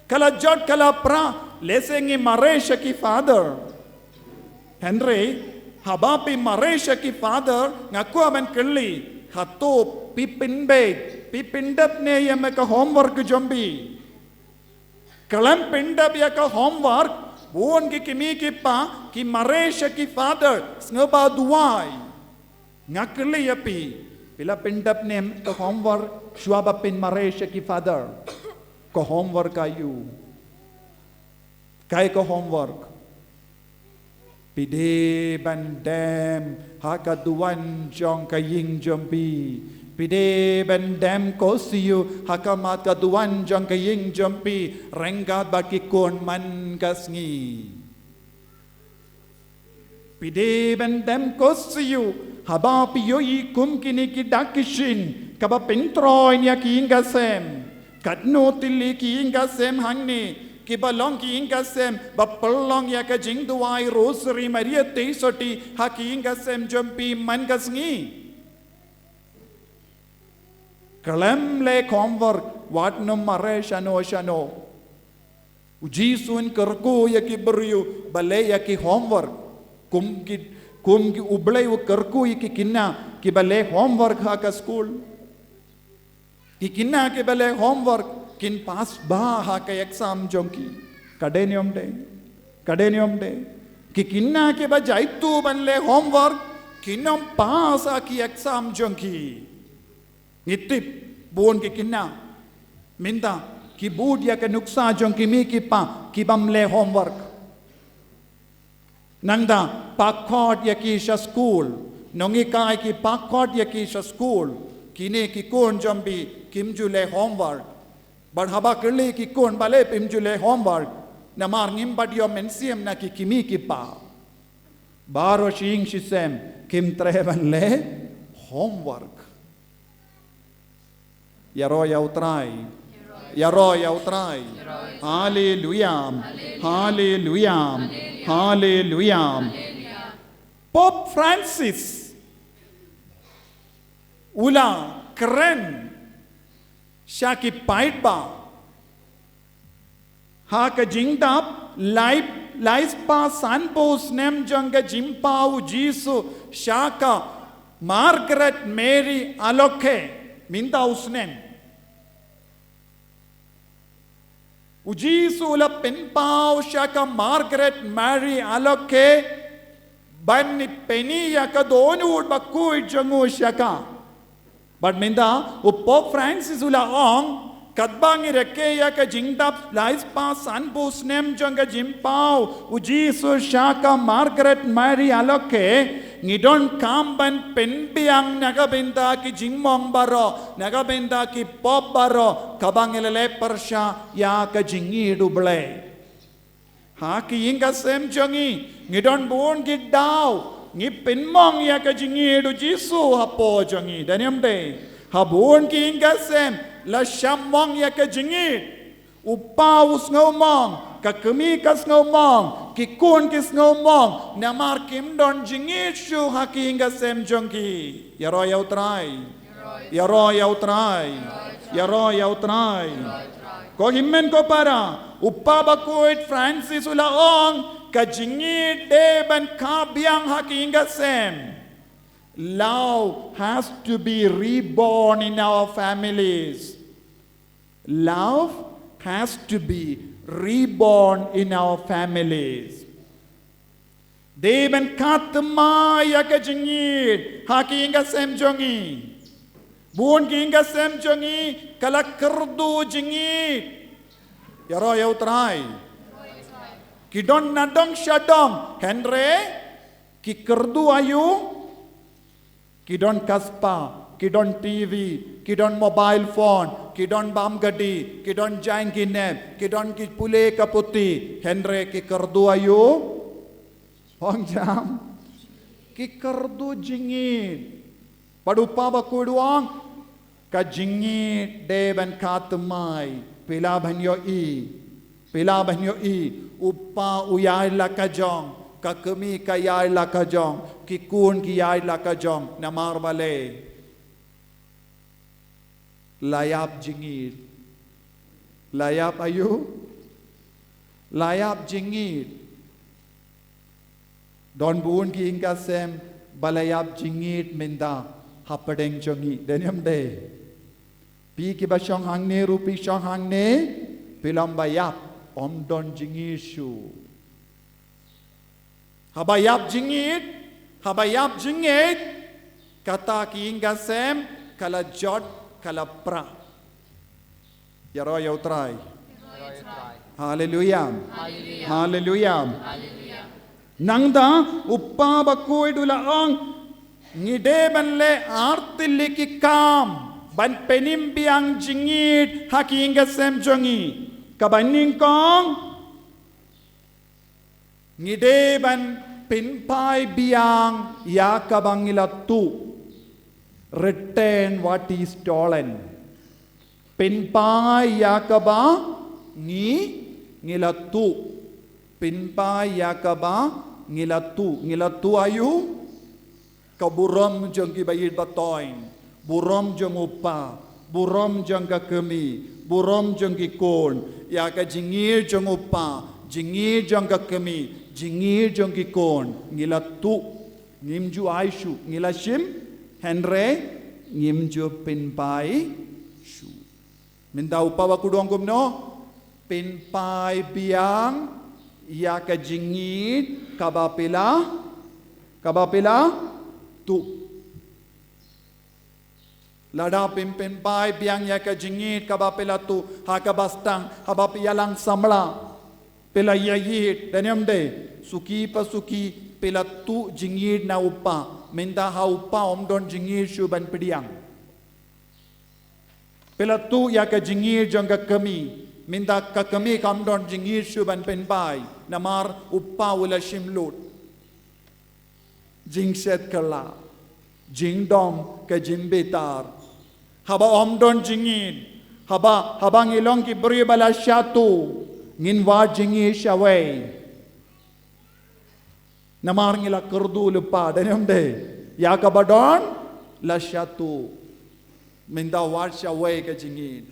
ka la jot ka la pra, lehse ngi mareh sha ki father. Hynrei haba phi mareh sha ki father, nga kwah ban kylli, hato phi pynbeit, phi pyndep ne ïa me ka homework jong phi? Khlem pyndep ïa ka homework, bun ki kmie ki kpa ki mareh sha ki father sngewbha duwai. Nga kylli ïa phi, phi la pyndep ne em ka homework shuwa ba phin mareh sha ki father? Ka homework aïu? Kaei ka homework? Phi dei ban dem ha ka duwan jong ka ïing jong phi. Phi dei ban dem ko siew ha khmat ka duwan jong ka ïing jong phi, ryngkat bad ki khun man ka sngi. Phi dei ban dem ko siew haba phi ïohi kum kine ki dak ki shin kiba pyntroiñ ïa ki ïing ka sem. Katno tylli ki ïing ka sem hangne kiba long ki ïing ka sem ba pynlong ïa ka jingduwai Rosary Maria Theisotti ha ki ïing ka sem jong phi man ka sngi. Khlem leh homework, wat nym mareh shano shano. U Jisu un kyrkhu ïa ki briew ba leh ïa ki homework. Kum ki, kum ki U Blei u kyrkhu ïa ki khynnah kiba leh homework ha ka skul. Ki khynnah kiba leh homework kin pass bha ha ka exam jong ki. Ka dei ne ym dei? Ka dei ne ym dei? Ki khynnah kiba jaituh ban leh homework kin ym pass ha ki exam jong ki. Ngi tip bun ki khynnah mynta ki bud ïa ka nuksa jong ki kmie ki kpa ki bym leh homework. Nangta pynkhot ïa ki sha skul, nonghikai ki pynkhot ïa ki sha skul, kine ki khun jong phi kim ju leh homework. Bad haba kylli ki khun balei phim ju leh homework, namar ngim pat ïoh mynsiem na ki kmie ki kpa. Baroh shi ïing shi sem kim treh ban leh homework. Ïaroh ïa U Trai. Ïaroh ïa U Trai. Haleluya. Haleluya. Haleluya. Pope Francis u la kren sha ki paidbah ha ka jingdap lai, lai spah sanphew snem jong ka jingpaw u Jisu sha ka Margaret Mary Alacoque mynta u snem. U Jisu u la pynpaw sha ka Margaret Mary Alacoque ban pyni ïa ka dohnud bakhuid jong u sha ka. Bad mynta u Pope Francis u la ong, Katba ngi rakhe ïa ka jingdap lai spah sanphew snem jong ka jingpaw u Jisu sha ka Margaret Mary Alacoque, ngi donkam ban pynbiang na ka bynta ki jingmong baroh, na ka bynta ki pop baroh, kaba ngi la leh pyrshah ïa ka jingïeit U Blei. Ha ki ïing ka sem jong ngi, ngi don bun ki daw ngi pynmong ïa ka jingïeit U Jisu hapoh jong ngi. Dei ne em dei? Ha bun ki ïing ka sem la shah mong ïa ka jingïeit. U pa u sngewmong, ka kmie ka sngewmong, ki khun ki sngewmong, namar kim don jingïeit shuh ha ki ïing ka sem jong ki. Ïaroh ïa U Trai. Ïaroh ïa U Trai. Ïaroh ïa U Trai. Ko hynmen ko para, u Kpa Bakhuid Francis u la ong, ka jingïeit dei ban khah biang ha ki ïing ka sem. Love has to be reborn in our families. Love has to be reborn in our families. Dei ban khah thymmai ïa ka jingïeit ha ki ïing ka sem jong ngi. Bun ki ïing ka sem jong ngi ka la kyrduh jingïeit. Ïaroh ïa U Trai. Ki don na dong sha dong, hynrei ki kyrduh aïu? Ki don ka spah, ki don T V, ki don mobile phone, ki don bam gadi, ki don jaiñ ki nep, ki don ki pule ka puthi, hynrei ki kyrduh aïu? Ong jam. Ki kyrduh jingïeit. Bad u Kpa Bakhuid u ong, ka jingïeit dei ban khah thymmai. Phi lah ban ïohi. Phi lah ban ïohi, u pa u ïaid la ka jong, ka kmie ka ïaid la ka jong, ki khun ki ïaid la ka jong, namar balei? La ïap jingïeit. La ïap aïu? La ïap jingïeit. Don bun ki ïing ka sem ba la ïap jingïeit mynta hapdeng jong ngi. Dei ne em dei? Phi kiba shong hangne ruh phi shong hangne, phi long ba ïap, ym don jingïeit shuh. Haba ïap jingïeit, haba ïap jingïeit, kata ki ïing ka sem ka la jot, ka la pra. Ïaroh ïa U Trai. Haleluia. Haleluia. Nangta u Kpa Bakhuid u la ong, ngi dei ban leh ar tylli ki kam ban pynim biang jingïeit ha ki ïing ka sem jong ngi. Kaba nyngkong, ngi dei ban pynphai biang ïa kaba ngi la tuh. Return what is stolen. Pynphai ïa kaba ngi, ngi la tuh. Pynphai ïa kaba ngi la tuh. Ngi la tuh aïu? Ka burom jong ki ba ïeit ba thoiñ, burom jong u pa, burom jong ka kmie, burom jong ki khun, ïa ka jingïeit jong u pa, jingïeit jong ka kmie, jingïeit jong ki khun, ngi la tuh, ngim ju ai shuh, ngi la shim, hynrei ngim ju pynphai shuh. Mynta u Kpa Bakhuid u ong kumno? Pynphai biang ïa ka jingïeit kaba phi la, kaba phi la tuh. Lada phim pynphai biang ïa ka jingïeit kaba phi la tuh, ha kaba sdang, haba phi ïalang samla, phi la ïaieit, dei ne em dei? Suki pa suki, phi la tuh jingïeit na u pa, mynta ha u pa ym don jingïeit shuh ban pdiang. Phi la tuh ïa ka jingïeit jong ka kmie, mynta ka kmie kam don jingïeit shuh ban pynphai, namar u pa u la shim lut. Jingshet kylla, jingdom ka jingbitar. Haba ym don jingïeit, haba, haba ngi long ki briew ba la shatu, ngin wad jingïeit shawei. Namar ngi la kyrduh lypa, dei ne em dei? Ïa kaba don la shatu. Mynta wad shawei ka jingïeit.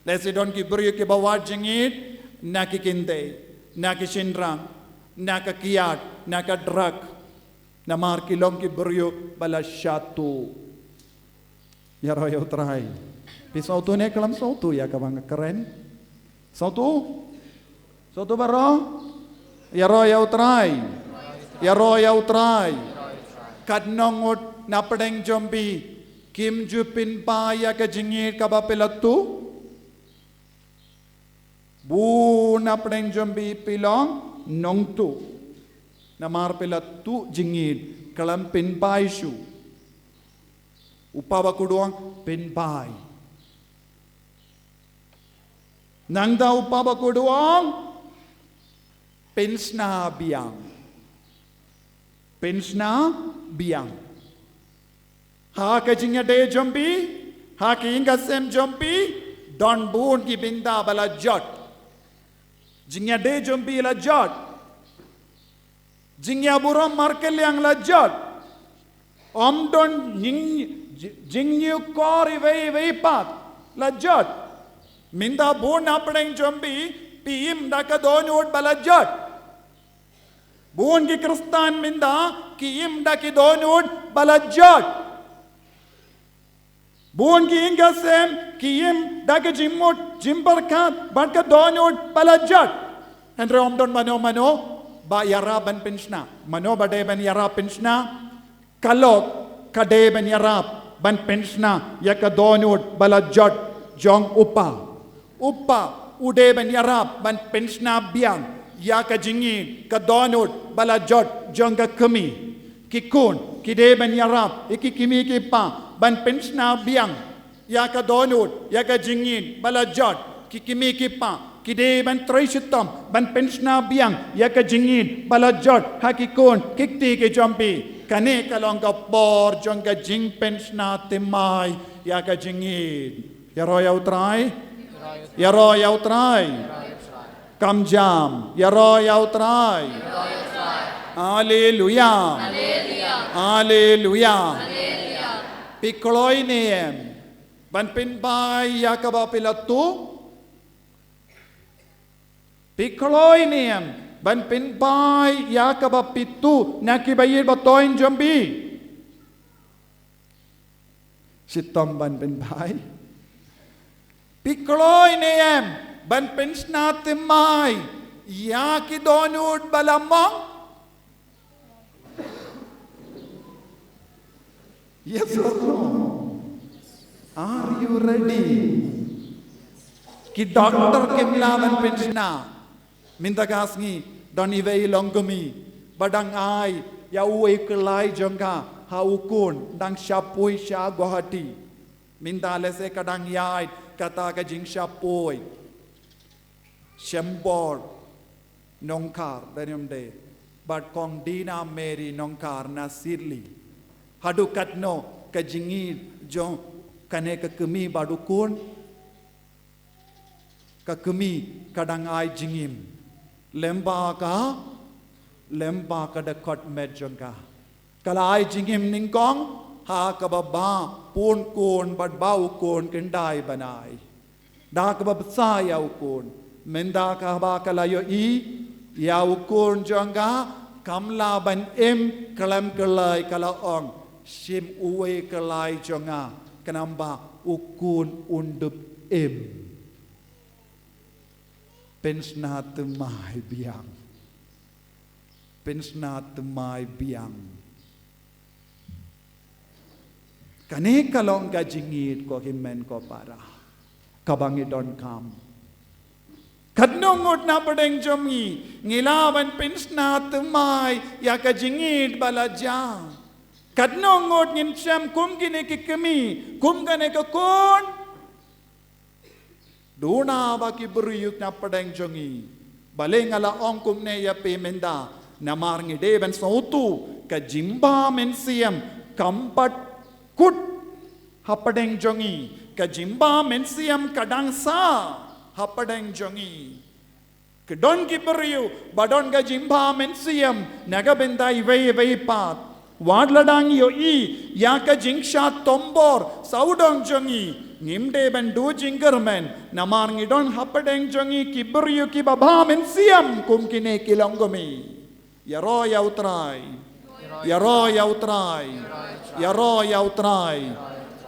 Lehse don ki briew kiba wad jingïeit na ki kynthei, na ki shynrang, na ka kiad, na ka drug. Namar ki long ki briew ba la shatu. Ïaroh ïa U Trai. Phi sngewthuh ne khlem sngewthuh ïa kaba nga kren? Sngewthuh? Sngewthuh baroh? Ïaroh ïa U Trai. Ïaroh ïa U Trai. Katno ngut na pdeng jong phi kim ju pynphai ïa ka jingïeit kaba phi la tuh? Bun na pdeng jong phi phi long nongtuh. Namar phi la tuh jingngeit khlem pynbai shuh. U Papa Kudong pynbai. Nangta u Papa Kudong pynshna biang. Pynshna biang. Ha ka jingïadei jong phi, ha ka ïing ka sem jong phi, don bun ki bynta ba la jot. Jingïadei jong phi la jot. Jingïaburom markylliang la jot. Ym don jing, jingïakor iwei iwei pat la jot. Mynta bun na pdeng jong phi, phi im da ka dohnud ba la jot. Bun ki Khristan mynta ki im da ki dohnud ba la jot. Bun ki ïing ka sem ki im da ki jingmut jingpyrkhat bad ka dohnud ba la jot. Hynrei ym don mano mano ba ïarap ban pynshna. Mano ba dei ban ïarap pynshna? Ka lok ka dei ban ïarap ban pynshna ïa ka dohnud ba la jot jong u pa. U pa u dei ban ïarap ban pynshna biang ïa ka jingngeit ka dohnud ba la jot jong ka kmie. Ki khun ki dei ban ïarap ïa ki kmie ki kpa ban pynshna biang ïa ka dohnud ïa ka jingngeit ba la jot. Ki kmie ki kpa ki dei ban trei shitom ban pynshna biang ïa ka jingngeit ba la jot ha ki khun ki kti ki jong phi. Kane ka long ka por jong ka jingpynshna thymmai ïa ka jingngeit. Ïaroh ïa U Trai. Ïaroh ïa U Trai. Kam jam. Ïaroh ïa U Trai. Haleluya. Haleluya. Phi kloi ne em ban pynbai ïa kaba phi la tuh? Phi kloi ne em ban pynbai ïa kaba phi tuh na ki ba ïeit ba thoiñ jong phi? Shitom ban pynbai. Phi kloi ne em ban pynshna thymmai ïa ki dohnud ba la mong? Yes or no? Are you ready? Ki doktor kim lah ban pynshna. Mynta ka sngi don iwei i longkmie ba dang ai ïa uwei u kyllai jong ka ha u khun, dang shah poi sha Guwahati. Mynta lehse ka dang ïaid kata ka jingshah poi. Shembor Nongkhar, dang ym dei bad Kong Dina Mary Nongkhar na Sirli. Haduh katno ka jingim jong kane ka kmie bad u khun? Ka kmie ka dang ai jingim lyngba ka, lyngba ka dkhot met jong ka. Ka la ai jingim nyngkong ha kaba ba pun khun bad ba u khun khyndai ban ai. Da kaba bsa ïa u khun. Mynta kaba ka la ïohi ïa u khun jong ka, kam lah ban im khlem kyllai, ka la ong, shim uwei u kyllai jong nga, khnang ba u khun un dup im. Pynshna thymmai biang. Pynshna thymmai biang. Kane ka long ka jingïeit, ko hynmen ko para, kaba ngi donkam. Katno ngut na pdeng jong ngi ngi lah ban pynshna thymmai ïa ka jingïeit ba la jia? Katno ngut ngin shem kum kine ki kmie, kum kane ka khun? Duna ba ki briew na pdeng jong ngi. Balei nga la ong kumne ïa phi mynta? Namar ngi dei ban sngewthuh, ka jingbha mynsiem kam pat kut ha pdeng jong ngi. Ka jingbha mynsiem ka dang sah ha pdeng jong ngi. Ki don ki briew ba don ka jingbha mynsiem na ka bynta iwei iwei pat. Wat la dang ïohi ïa ka jingshah tombor sawdong jong ngi, ngim dei ban duh jingkyrmen, namar ngi don ha pdeng jong ngi ki briew kiba bha mynsiem kum kine ki longkmie. Ïaroh ïa U Trai. Ïaroh ïa U Trai. Ïaroh ïa U Trai.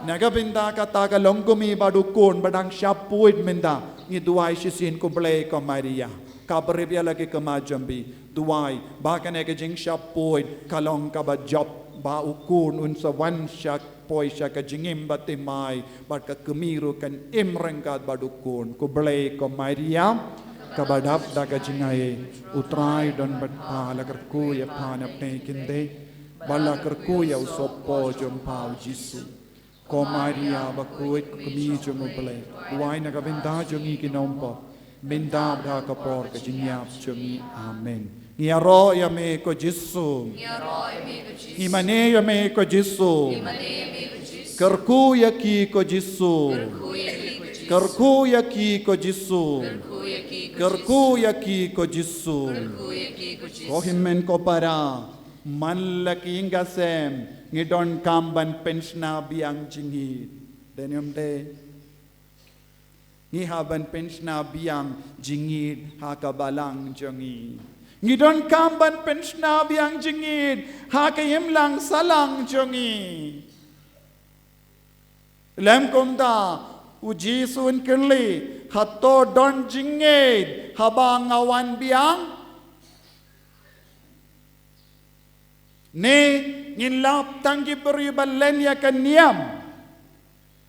Na ka bynta kata ka longkmie bad u khun ba dang shah poi mynta, ngi duwai shisien. Khublei ko Maria. Ka briew ïa la ki khmat jong phi. Duwai ba kane ka jingshah poi ka long kaba jop. ba u khun un sa wan sha, poi sha ka jingim bathymmai, bad ka kmie ruh kan im ryngkat bad u khun. Khublei ko Maria, kaba dap da ka jingai, u Trai u don bad pha. La kyrkhu ïa pha na pdeng ki khyndai, bad la kyrkhu ïa u sohpoi jong pha u Jisu. Ko Maria bakhuid, ko kmie jong u Blei, duwai na ka bynta jong ngi ki nongpop, mynta bad ha ka por ka jingïap jong ngi. Amen. Ngi ïaroh ïa me ko Jisu. Ngi mane ïa me ko Jisu. Kyrkhu ïa ki ko Jisu. Kyrkhu ïa ki ko Jisu. Kyrkhu ïa ki ko Jisu. Ko hynmen ko para, man la ki ïing ki sem, ngi donkam ban pynshna biang jingïeid. Dei ne ym dei? Ngi hap ban pynshna biang jingïeid ha ka balang jong ngi. Ngi donkam ban pynshna biang jingïeid ha ka imlang sahlang jong ngi. Lem kumta, u Jisu un kylli, hato don jingïeid haba nga wan biang? Ne ngin lap tang ki briew ba len ïa ka niam?